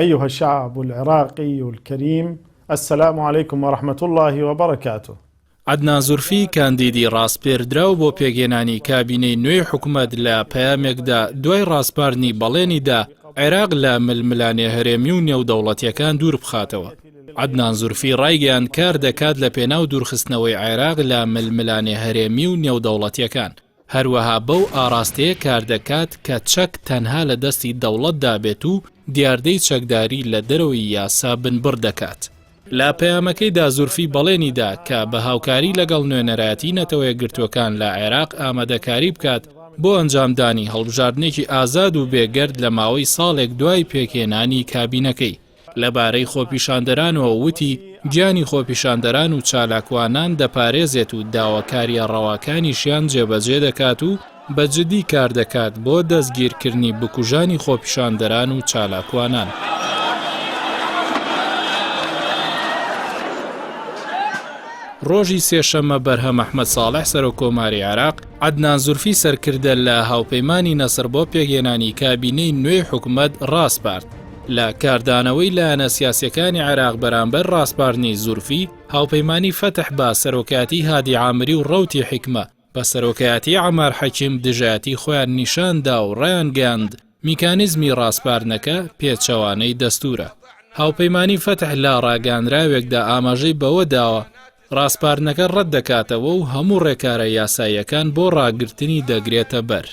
أيها الشعب العراقي الكريم السلام علیکم و رحمة اللە و برکاته. عەدنان زورفی کاندیدی ڕاسپێردراو بۆ پێکهێنانی کابینەی نوێی حکومەت لە پەیامێکدا دوای ڕاسپاردنی بەڵێنی دا عێراق لە ململانێ هەرێمی و نێودەوڵەتیەکان دووربخاتەوە. عەدنان زورفی ڕایگەیاند کار دەکات لە پێناو دوورخستنەوەی عێراق لە ململانێ هەرێمی و نێودەوڵەتیەکان، هەروەها بەو ئاڕاستەیە کاردەکات کە چەک تەنها لە دەستی دەوڵەتدا بێت و دیاردەی چەکداری لە دەرەوەی یاسا بنبڕ دەکات. لە پەیامەکەیدا زورفی بەڵێنی دا کە بە هاوکاری لەگەڵ نوێنەرایەتی نەتەوەیەکگرتووەکان لە عێراق ئامادەکاری بکات بۆ ئەنجامدانی هەڵبژاردنێکی ئازاد و بێگەرد لە ماوەی ساڵێک دوای پێکهێنانی کابینەکەی. لەبارەی خۆپیشاندەرانەوە وتی، گیانی خۆپیشاندەران و چالاکوانان دەپارێزێت و داواکارییە ڕەواکانیشیان جێبەجێ دەکات و بە جدی کاردەکات بۆ دەستگیرکردنی بکوژانی خۆپیشاندەران و چالاکوانان. ڕۆژی سێشەممە بەرهەم ئەحمەد ساڵح سەرۆککۆماری عێراق، عەدنان زورفی سەرکردە لە هاوپەیمانی نەسڕ بۆ پێکهێنانی کابینەی نوێی حکومەت ڕاسپارد. لە کاردانەوەی لایەنە سیاسیەکانی عێراق بەرامبەر ڕاسپاردنی زورفی، هاوپەیمانی فەتح بە سەرۆکایەتی هادی عامری و ڕەوتی حیکمە بە سەرۆکایەتی عەمار حەکیم دژایەتی خۆیان نیشان دا و ڕایانگەیاند میکانیزمی ڕاسپاردنەکە پێچەوانەی دەستوورە. هاوپەیمانی فەتح لە ڕاگەیاندراوێکدا ئاماژەی بەوە داوە، ڕاسپاردنەکە ڕەت دەکاتەوە و هەموو ڕێکارە یاساییەکان بۆ ڕاگرتنی دەگرێتە بەر.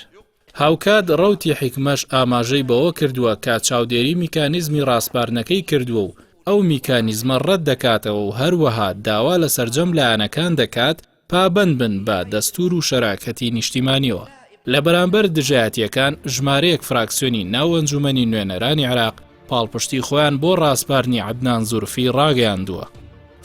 هاوکات ڕەوتی حیکمەش ئاماژەی بەوە کردووە کە چاودێری میکانیزمی ڕاسپاردنەکەی کردووە و ئەو میکانیزمە ڕەت دەکاتەوە و هەروەها داوا لە سەرجەم لایەنەکان دەکات پابەند بن بە دەستوور و شەراکەتی نیشتیمانیەوە. لە بەرامبەر دژایەتییەکان ژمارەیەک فراکسیۆنی ناو ئەنجومەنی نوێنەرانی عێراق پاڵپشتی خۆیان بۆ ڕاسپاردنی عەدنان زورفی ڕاگەیاندووە.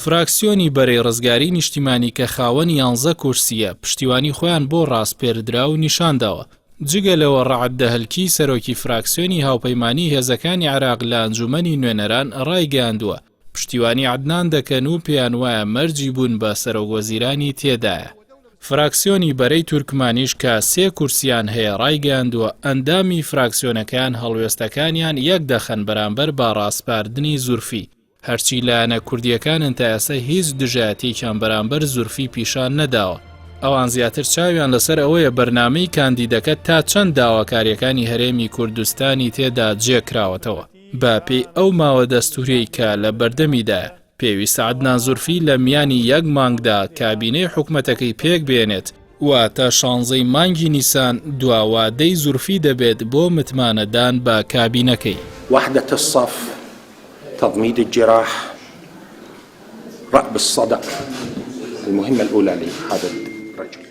فراکسیۆنی بەرەی ڕزگاری نیشتیمانی کە خاوەنی یانزە کورسییە پشتیوانی خۆیان بۆ ڕاسپێردراو نیشانداوە. جگە لەوە ڕەعد دەهلکی سەرۆکی فراکسیۆنی هاوپەیمانی هێزەکانی عێراق لە ئەنجومەنی نوێنەران ڕایگەیاندووە، پشتیوانی عەدنان دەکەن و پێیان وایە مەرجی بوون بە سەرۆکوەزیرانی تێدایە. فراکسیۆنی بەرەی تورکمانیش کە سێ کورسییان هەیە ڕایگەیاندووە، ئەندامی فراکسیۆنەکەیان هەڵوێستەکانیان یەک دەخەن بەرامبەر بە ڕاسپاردنی زورفی، هەرچی لایەنە کوردییەکانن تا ئێستا هیچ دژایەتییەکیان بەرامبەر زورفی پیشان نەداوە، ئەوان زیاتر چاویان لەسەر ئەوەیە بەرنامەی کاندیدەکە تا چەند داواکارییەکانی هەرێمی کوردستانی تێدا جێکراوەتەوە. بە پێی ئەو ماوە دەستووریەی کە لە بەردەمیدایە، پێویستە عەدنان زورفی لە میانی یەک مانگدا کابینەی حکومەتەکەی پێک بێنێت، واتە شانزەی مانگی نیسان دوا وادەی زورفی دەبێت بۆ متمانەدان بە کابینەکەی. وحدة الصف تضميد الجراح رأب الصدع المهمة الأولى لهذا الرجل.